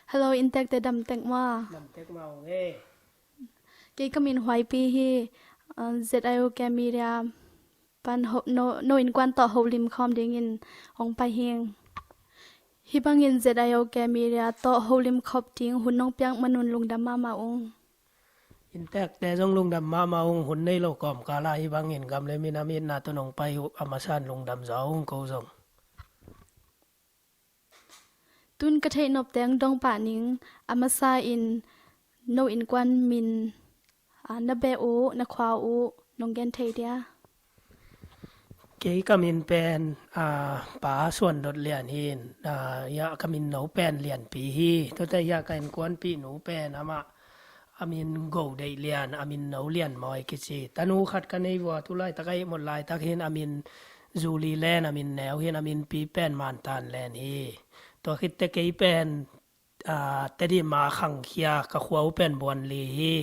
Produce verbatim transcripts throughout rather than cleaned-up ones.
Hello, inntekte, dam tek maw? Dam tek maw e. Kei ka min Huaipi hi. Uh, Z I O K Media pan ho, no, no innkuan tawh holim khawm dingin hong pai hing. Hih bangin Z I O K Media tawh holim khop ding hun nong piak man un lungdam mahmah ung. Inntekte zong lungdam mahmah ung, hun nei lo kawmkal ah hih bangin gam le min a itna tawh nong pai uh a masa in lungdam zaw ung ko zong. Tun ka theih nopte hong dong pah ning, a masa in no innkuan min, ah, na beh uh, na khua uh, nong gen thei dia? Kei ka min pen, ah, Pa Suan Dot Lian hi in, ah, hiah ka min no pen Lianpi hi. Tuate hiah ka innkuanpih nu pen amah a min Go Deih Lian, a min no Lian Mawi kici. Tanu khat ka nei vua, tu laitak a ihmut laitak hi in a min Zuli Len, a min neu hi in, a min pi pen Mantan Len hi. Tua khitte kei pen, ah, Tedim a khangkhia, ka khua uh pen Buanli hi.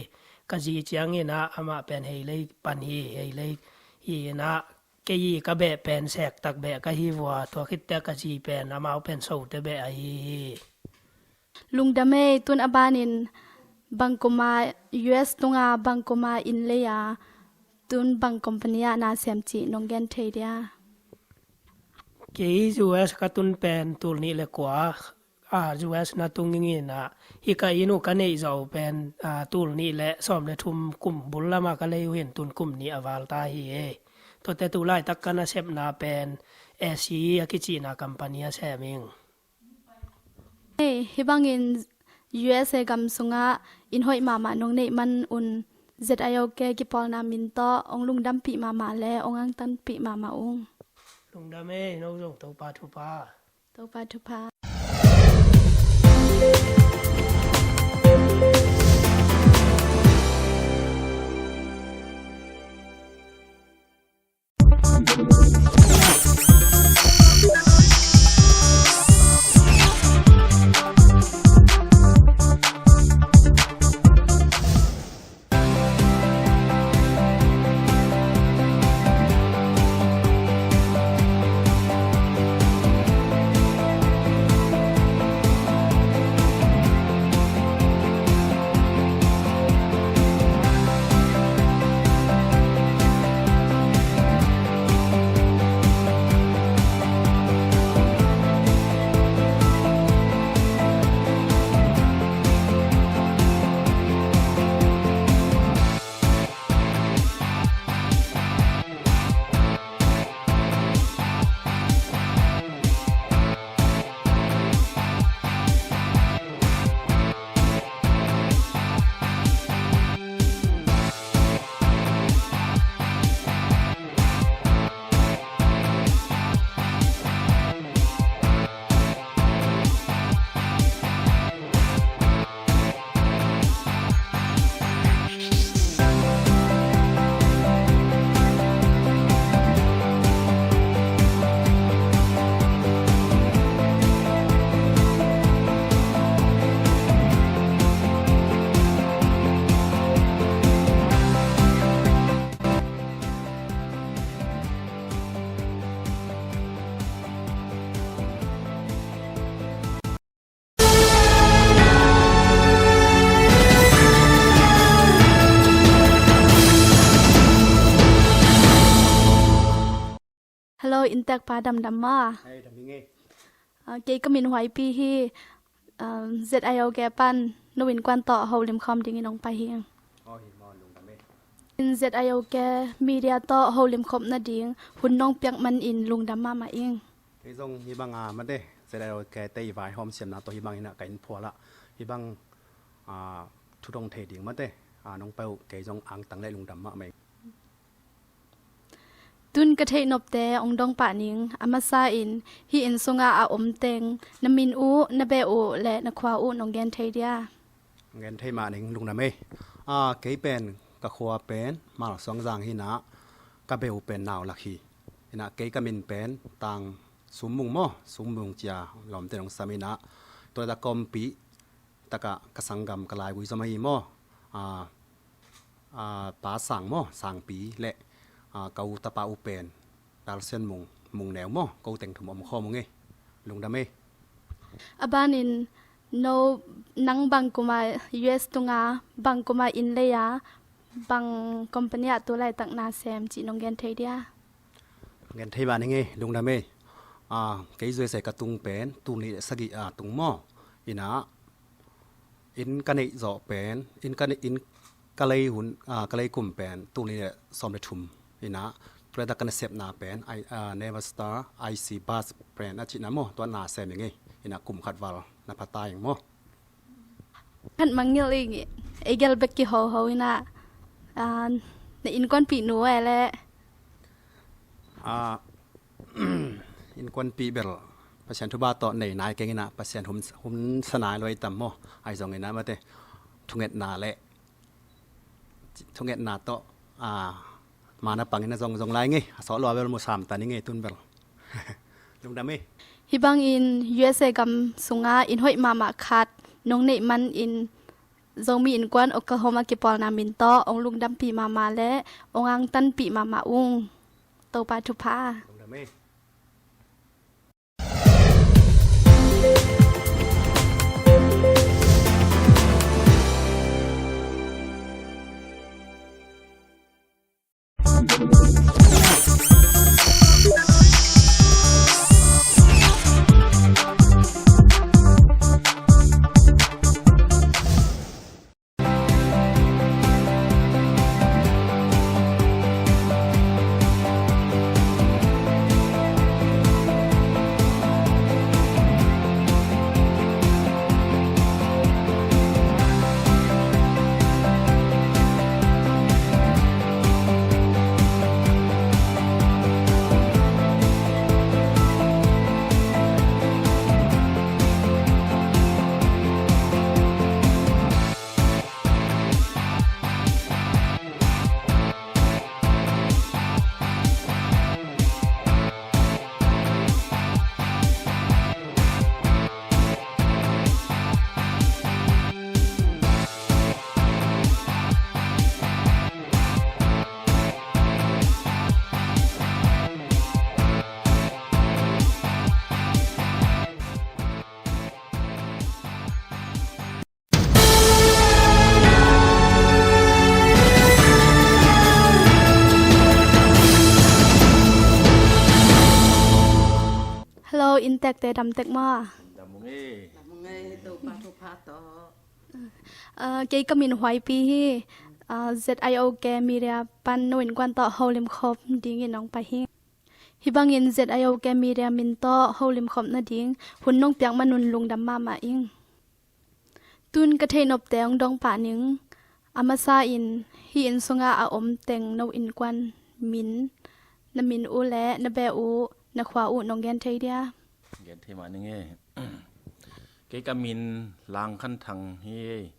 Ka zi ciangin ah amah pen Heilei pan hi, Heilei hi in ah kei i ka beh pen Sektak beh ka hi vua, tua khitte ka zi pen amau pen Sote beh ahi hi. Lungdam ei, tun a banin bangkoma U S tunga bangkoma inn lei a, tun bang company ah na sem cih nong gen thei dia? Kei U S ka tun pen tul nih le kua, ah, U S na tung ing in ah, hih ka inn uh ka neih zawh pen, ah, tul nih le sawm le thum kum bul lamah ka lei uh hi in tun kum nih a val ta hi e. Tuate tu laitak ka nasepna pen A C E a kicihna company a sem ing. Hei, hih bangin U S A gam sungah inn hoih mahmah nong neih man un Z I O K kipawlna min tawh hong lungdampih mahmah le hong angtanpih mahmah ung. Lungdam ei, no zong Topa thupha. Topa thupha. Hello, inntekpa, damdam maw? Hei, dam hi ngei. Ah, kei ka min Huaipi hi. Ah, Z I O K pan no innkuan tawh holim khawm dingin hong pai hi. Aw, hi maw, lungdam ei. In Z I O K Media tawh holim khop nading hun nong piak man in lungdam mahmah ing. Kei zong hih bang a mate, Z I O K te i vaihawm siamna tawh hih bang in ah ka inn phual ah hih bang, ah, thu dong thei ding mate, ah, nong pai uh kei zong angtang le lungdam mahmah ing. Tun ka theih nopte hong dong pah ning, a masa in hih inn sungah a om teng na min uh, na beh uh le na khua uh nong gen thei dia? Ngen thei mah ning, lungdam ei. Ah, kei pen ka khua pen Malsuangzang hi in ah, ka beh uh pen Naulak hi. In ah kei ka min pen Tang Sum Mung maw, Sum Mung ci a lawmte nong sam in ah, tua laitak ka ompih takah ka sanggam ka laigui zom ahi maw. Ah, ah, Pa Sang maw, Sangpi le, ah, ka u tapa uh pen Dal Sian Mung, Mung Neu maw, ko teng thum om khawm ung ei. Lungdam ei. A banin No, nang bang kuma U S tunga, bang kuma inn lei a, bang company ah tu laitak na sem cih nong gen thei dia? Gen thei mah ning ei, lungdam ei. Ah, kei U S A ka tung pen tul nih le sagih a tung maw. Ina, inn ka neih zawh pen, inn ka neih, inn ka lei hun, ah, ka lei kum pen tul nih le sawm le thum. Ina, tu laitak ka nasepna pen, I, ah, Naval Star I C Bus pen a cihna maw, tua na sem ing ei. Ina, kum khat val na pha ta ing maw. Khat mangngilh ing ei, ei gel bek kihoho ina, ah, na innkuanpih nu e le? Ah, innkuanpih bel Pasian thupha tawh nei nai keng ina, Pasian hum, hum sa nai lua tam maw. Ahi zong ina mate, thungetna le, thungetna tawh, ah, mana pang ina zong, zong lai ing ei, a sawh lua bel mu sam ta ning ei tun bel. Lungdam ei. Hih bangin U S A gam sunga inn hoih mahmah khat nong neih manin Zomi Innkuan Oklahoma kipawlna min tawh ong lungdampih mahmah le ong angtanpih mahmah ung. Topa thupha. Lungdam ei. Hello, inntekte damtek maw? Dam ung ei. Dam ung ei, Topa thupha tawh. Ah, kei ka min Huaipi hi. Ah, Z I O K Media pan no innkuan tawh holim khop dingin ong pai hi. Hih bangin Z I O K Media min tawh holim khop nading hun nong piak manun lungdam mahmah ing. Tun ka theihnopte ong dong pah ning. A masa in hih inn sunga a om teng no innkuan min, na min uh le na beh uh, na khua uh nong gen thei dia? Gen thei mah ning ei. Kei ka min Lang Khan Thang hi.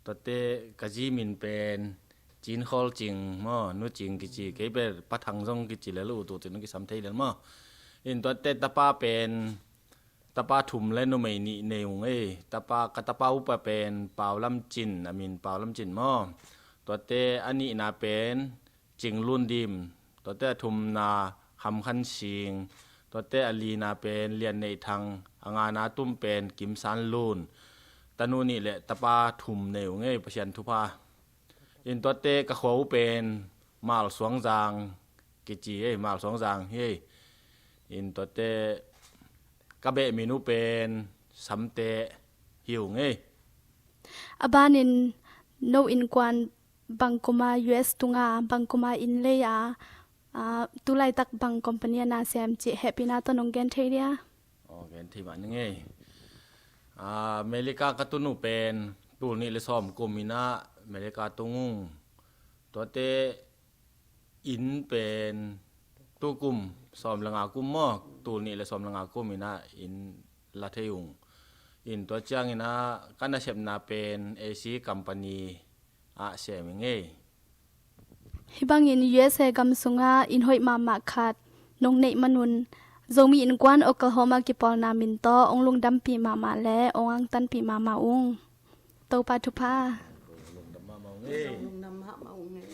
Tuate ka zi min pen Cin Khol Cing maw, Nu Cing kici, kei pen Pa Thang zong kici lel uh, tu cin kisam thei lel maw. In tuate tapa pen tapa thum le numei nih nei ung ei. Tapa, ka tapa upa pen Pau Lam Cin, a min Pau Lam Cin maw. Tuate a nihna pen Cing Lun Dim, tuate a thumna Kham Khan Sing, tuate a lina pen Lian Neih Thang, a ngana tum pen Kim San Lun. Tanu nih le tapa thum nei ung ei, Pasian thupha. In tuate ka khua uh pen Mal Suang Zang kici ei, Mal Suang Zang hi ei. In tuate ka beh min uh pen Samte hi ung ei. A banin no innkuan bang kuma U S tunga, bang kuma inn lei a, ah, tu laitak bang company a na sem cih hehpihna tawh nong gen thei dia? Oh, gen thei mah ning ei. Ah, America ka tun uh pen tul nih le sawm kum ina America tung ung. Tuate inn pen tu kum sawm le nga kum maw, tul nih le sawm le nga kum ina inn la thei ung. In tua ciang ina ka nasepna pen A C company ah sem ing ei. Hih bangin U S A gam sunga inn hoih mahmah khat nong neih manun Zomi Innkuan Oklahoma kipawlna min tawh ong lungdampih mahmah le ong angtanpih mahmah ung. Topa thupha. Lungdam mahmah ung ei. Lungdam mahmah ung ei.